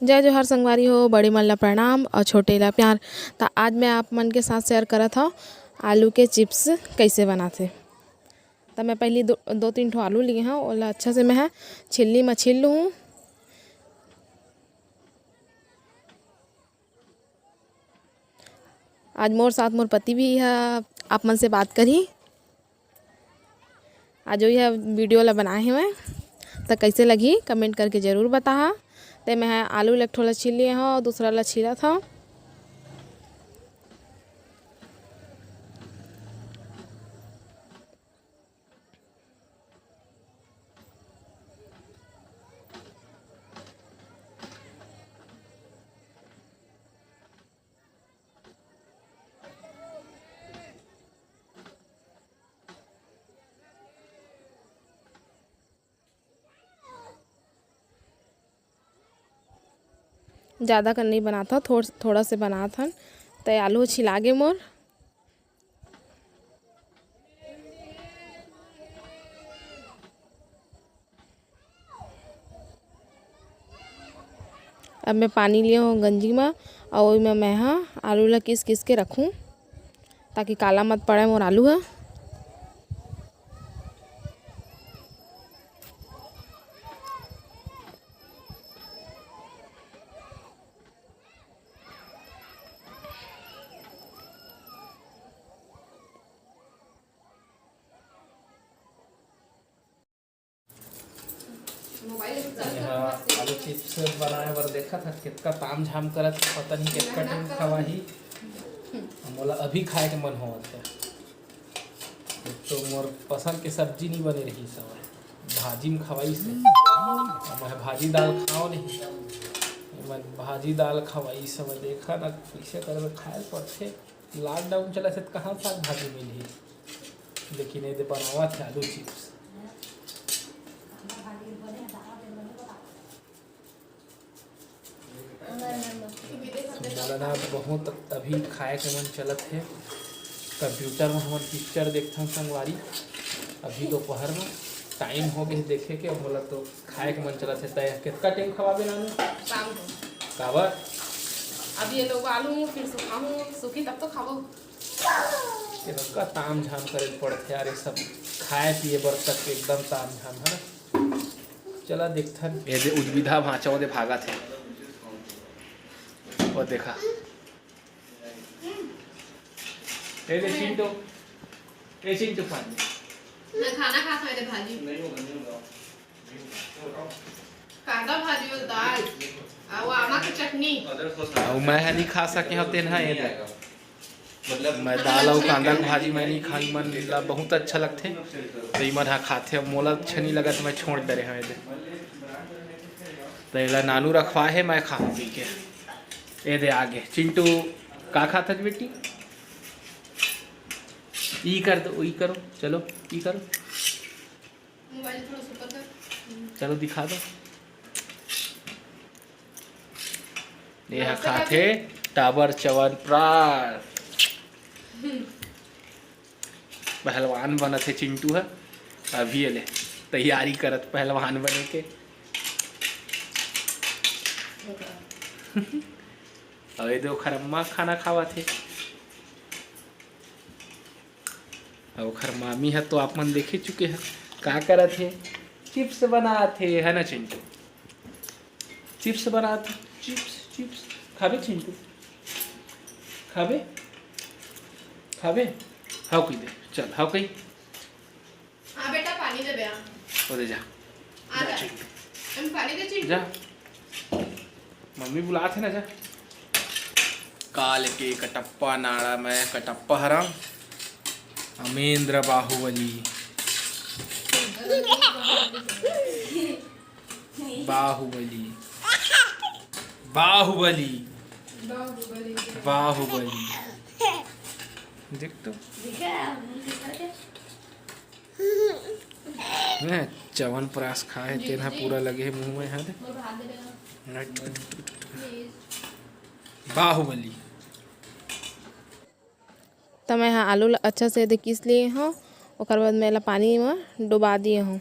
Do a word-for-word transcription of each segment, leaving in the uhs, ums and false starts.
जय जोहार संगवारी हो, बड़े मन ला प्रणाम और छोटे ला प्यार। त आज मैं आप मन के साथ share करत हव आलू के chips कैसे बनाथे। त मैं पहली दो, दो तीन ठो आलू लिए हव, ओला अच्छा से मैं ह छिलनी म छील लूँ। आज मोर साथ मोर पति भी ह आप मन से बात करही। आज यह video ला बनाए हवं, त कैसे लगही comment करके जरूर बताहा। ते मैं ह आलू ल एक ठो ला छील लिए हव, दूसरा ला छीलत हव। ज़्यादा कन नहीं बनात हव, थोड़-, थोड़ा से बनात हन। त आलू छिला गे मोर। अब मैं पानी लिए हव गंजी म, अउ ओमा मैं ह आलू ला किस किस के रखूँ, ताकि काला मत पड़े मोर आलू ह। यहाँ आलू chips बनाए बर देखत हन, कितका ताम झाम करत हे, पता नहीं कितका time खवाही। मोला अभी खाए के मन होवत हे। एक तो मोर पसंद के सब्जी नहीं बने रहिस हवय, भाजी में खवाइस हे। अब मैं भाजी दाल खाओ नहीं, मैं भाजी दाल खवाइस हवय। देखा ना कैसे करबे, खाए पड़थे। Lockdown चलत हे त कहाँ साग भाजी मिलही, लेकिन ये दे बनावत हे आलू chips। मोला ना बहुत अभी खाए के मन चलत हे। Computer में हमन picture देखथन संगवारी, अभी दोपहर में time हो गए देखे के, मोला तो खाए के मन चलत हे। तय कितका time खवाबे नानू? शाम को। काबर? अब ये लोग आलू फिर सुखाहूँ, सूखी तब तो खाबो। ये सबका ताम झाम करे पड़थे यार, ये सब खाए पिए बर तक एकदम ताम झाम है ना। चला देखथन। ये दे उजबिधा भांचा, वो दे भागत हे। वो देखा। ये दे चिंटू। ये चिंटू पांडे। मैं खाना खाता हूँ, ये दे भाजी। कांदा भाजी और दाल। आ, वो आमा के चटनी। अउ मैं ह नहीं खा सके हव, तेन ह ये दे। मतलब मैं दाल अउ कांदा के भाजी मैं नहीं खाई, मन ला बहुत अच्छा लगथे। तो इमन ह खाथे, मोला अच्छा नहीं लगत, मैं छोड़ डरे हव ये दे। तो एला नानू रखवा हे, मैं खाहूँ पी के। ये दे आगे चिंटू का खात हस बेटी? ई कर दो, ई करो, चलो ई करो। मोबाइल थोड़ा सा ऊपर कर। चलो दिखा दो। ये ह नमस्ते खाथे काकी। टाबर चवन प्रार। पहलवान बनत हे चिंटू ह। अभी ले तैयारी करत पहलवान बने के। अउ ये दे ओखर अम्मा खाना खावत हे। अउ ओखर मामी ह तो आप मन देखे चुके ह, का करत हे, chips बनात हे, है ना चिंटू? Chips बनात हे, chips, chips। खाबे चिंटू? खाबे? खाबे? हव कही दे, चल, हव कही। हाँ बेटा, पानी दे बे, आ। ओ दे जा। आ जा। जा, चिंटू। हम पानी दे चिंटू। जा। मम्मी बुलात हे ना, जा। काल के कटप्पा नाड़ा में कटप्पा हरा। अमेंद्र बाहुबली। बाहुबली। बाहुबली। बाहुबली। देख तो। ने चवन प्रास खाए, तेन ह पूरा लगे हे मुंह में, हा दे। बाहुबली। त मैं ह आलू ला अच्छा से दे किस लिए हव, ओकर बाद मैं एला पानी म डुबा दिए हव।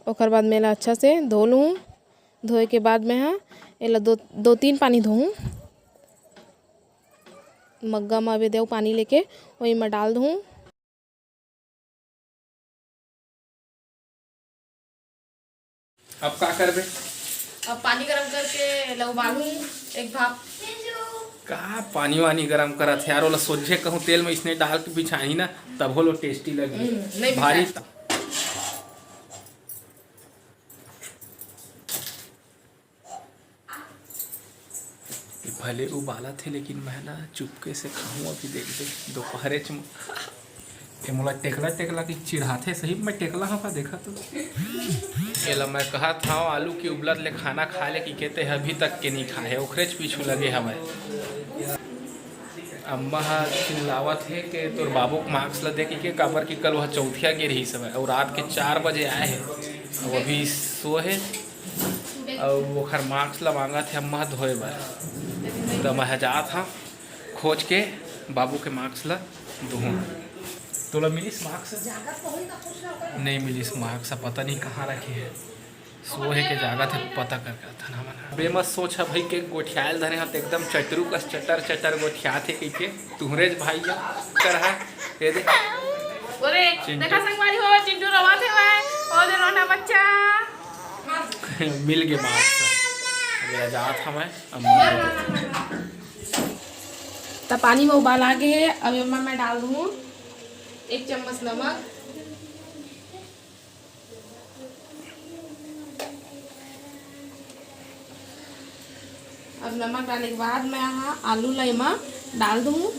ओकर बाद मैं एला अच्छा से धो लूँ। धोए के बाद मैं ह एला दो, दो तीन पानी धोहूँ। मग्गा म अबे देव पानी लेके ओही म डाल दूँ। अब का करबे? अब पानी गरम करके एला उबालूँ एक भाप। का पानी वानी गरम करत हे यार, ओला सोझे कहूँ तेल में इसने डाल के बिछाही ना, तभो लो टेस्टी लगही। हम्म, नहीं भारी बिछाए। त- भले उबालत हे, लेकिन मैं ना चुपके से खाहूँ अभी, देख दे, दोपहरे च-, ये मोला टेकला टेकला के चिढ़ाथे, सही में मैं टेकला हूँ का, देखा तो। एला मैं कहत हूँ, आलू के उबलत ले खाना खा ले, कि कहते अभी तक के नहीं खाए, ओखरेच पीछू लगे हवय। अम्मा ह चिल्लावत हे के तोर बाबू के मास्क ल दे कहिके, काबर कि कल वह चौथिया गे रहिस हवय अउ रात के चार बजे आए हे, अउ अभी सो हे, अउ ओखर मास्क ल मांगत हे अम्मा ह धोए बर। त मैं ह जात हंव खोज के बाबू के मास्क ल दुहूं। तोला मिलिस मास्क? नहीं मिलिस मास्क, पता नहीं कहाँ रखे हे। सोहे के जागत हे, पता करके आथन हमन ह। बे मत सोच ह भाई, के गोठियाल धरे ह त एकदम चटरू कस चटर चटर गोठियात हे कहिके। तुहरे ज भाई ह, कर ह, ये दे। ओरे, चिंटू। देखा संगवारी हो, चिंटू रोवत हे भाई। ओ दे रोना बच्चा। मिल गे मास्क। अब एला जात हवय, अम्मा दे देथे। त पानी में उबाल आ गे हे, अब एमा मैं डाल दूँ एक चम्मच नमक। अब नमक डाले के बाद मैं हा आलू ला एमा डाल दूँ।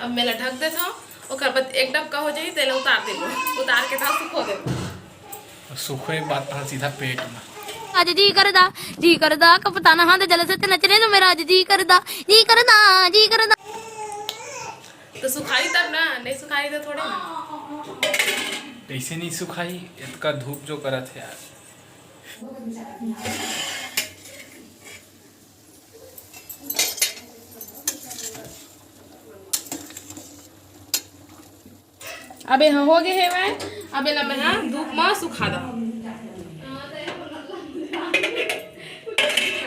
अब मैं ला ढक देथव, ओकर बाद एक डबका हो जाही, तेला उतार देबो, उतार के तहाँ सुखो देबो। सुखोए के बाद तहाँ सीधा पेट में। आज जी करदा, जी करदा, कपताना हाथ जल से नचने तो मेरा आज जी करदा, जी करदा, जी करदा। तो सुखाही तब ना, नहीं सुखाही तो थोड़े ना। कैसे नहीं सुखाही, इतका धूप जो करत है यार। अब एहा हो गे हेवय, अब एला मैं हा धूप म सुखा दव।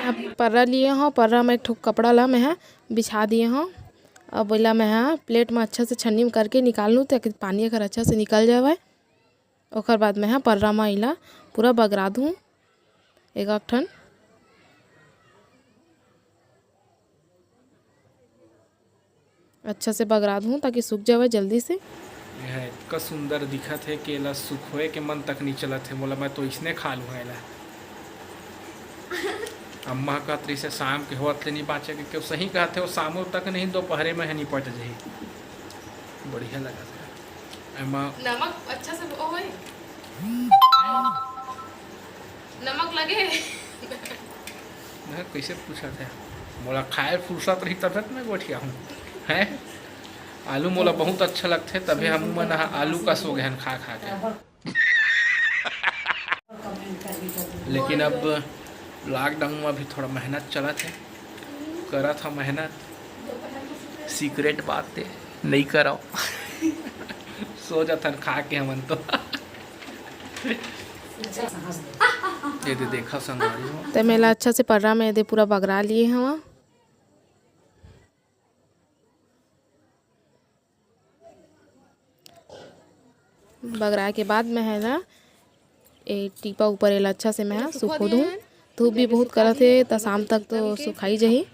अब पर्रा लिए हव, पर्रा म एक ठो कपड़ा ला मैं हा बिछा दिए हव। अब एला मैं हा प्लेट म अच्छा से छन्नी म करके निकाल लूँ, ताकि पानी एकर अच्छा से निकल जावय। ओकर बाद मैं हा पर्रा म एला पूरा बगरा दूँ एक, एक ठन। अच्छा से बगरा दूँ ताकि सूख जावय जल्दी से। यह इतना सुंदर दिखत हे कि एला सुखोए के मन तक नहीं चलत हे। मोला, मैं तो इसने खा लूँ एला। अम्मा कहत रहिस हे, शाम के होवत ले नहीं बाँचे, क्योंकि सही कहत हे, वो शामो तक नहीं, दोपहरे में ही निपट जाही। बढ़िया लगत हे। एमा नमक अच्छा से, ओ भाई, नमक लगे। मैं कइसे पूछत हे? मोला खाए फुरसत रही तबे तो मैं गोठियाहूँ, हैं? आलू मोला बहुत अच्छा लगथे, तभे हम मन ह आलू कस हो गे हन खा खा के। लेकिन अब लॉकडाउन में भी थोड़ा मेहनत चलत हे, करत ह मेहनत। सीक्रेट बात हे, नइ करव। सो जाथन खा के हमन तो। ये दे, देखा संगवारी हो। ते मैं ला अच्छा से पर्रा में ये दे पूरा बगरा लिए हवा। बगराए के बाद मैं ह ना, ए टीपा ऊपर एला अच्छा से मैं ह सुखो दूँ। धूप भी बहुत करत हे, त शाम तक तो सुखाई जाही।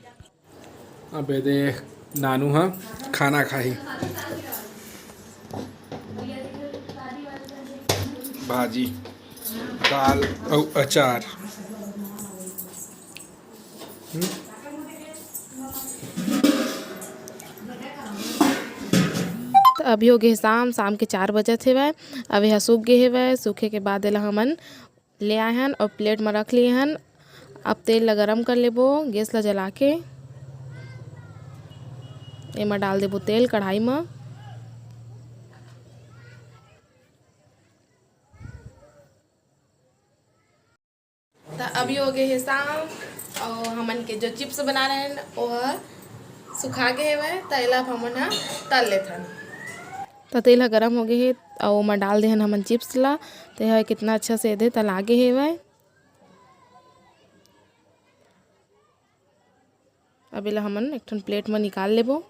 अब ए दे, नानू ह खाना खाही, भाजी, दाल अउ अचार। त अभी हो गे हे शाम, शाम के चार बजत हेवय। अब एहा सूख गे हेवय। सूखे के बाद एला हमन ले आए हन अउ प्लेट म रख लिए हन। अब तेल ला गरम कर लेबो, गैस ला जला के। एमा डाल देबो तेल कढ़ाई म। अभी हो गए हे शाम, और हमन के जो चिप्स बना रहे हैं, वो ह सुखा गए हवय, त एला अब हमन ह तल लेथन। त तेल ह गरम हो गए हे, अउ ओमा डाल देहन हमन चिप्स ला। त यह कितना अच्छा से एदे तला गे हेवय। अब एला हमन एक ठन प्लेट म निकाल लेबो।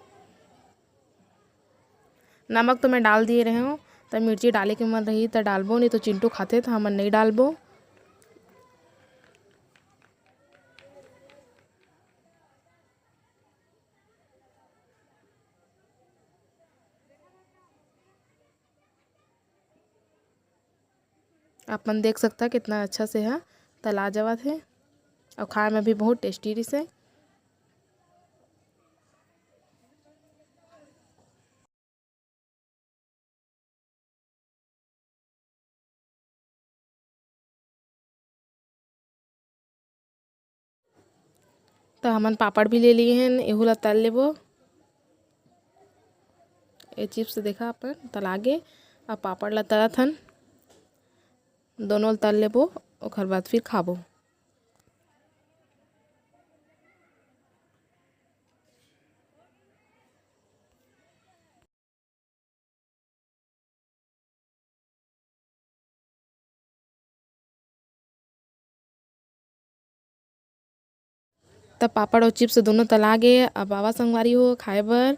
नमक तो मैं डाल दिए रहे हूँ, त मिर्ची डाले के मन रही त डालबो, नहीं तो चिंटू खाथे त हमन नहीं डालबो। आप मन देख सकता कितना अच्छा से ह तला जावत हे, अउ खाए में भी बहुत टेस्टी रिहिसे। त हमन पापड़ भी ले लिए हन, एहू ला तल लेबो। ये चिप्स देखा अपन तलागे, अब पापड़ ला तलत हन, दोनों ल तल लेबो, ओखर बाद फिर खाबो। त पापड़ अउ चिप्स दोनों तला गे। अब आवा संगवारी हो खाए बर।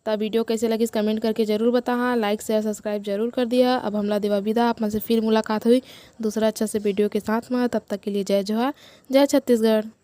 त वीडियो कैसे लगिस कमेंट करके जरूर बताहा, लाइक शेयर सब्सक्राइब जरूर कर दिया। अब हमला देवा विदा, आप मन से फिर मुलाकात हुई दूसरा अच्छा से वीडियो के साथ में। तब तक के लिए जय जोहार, जय छत्तीसगढ़।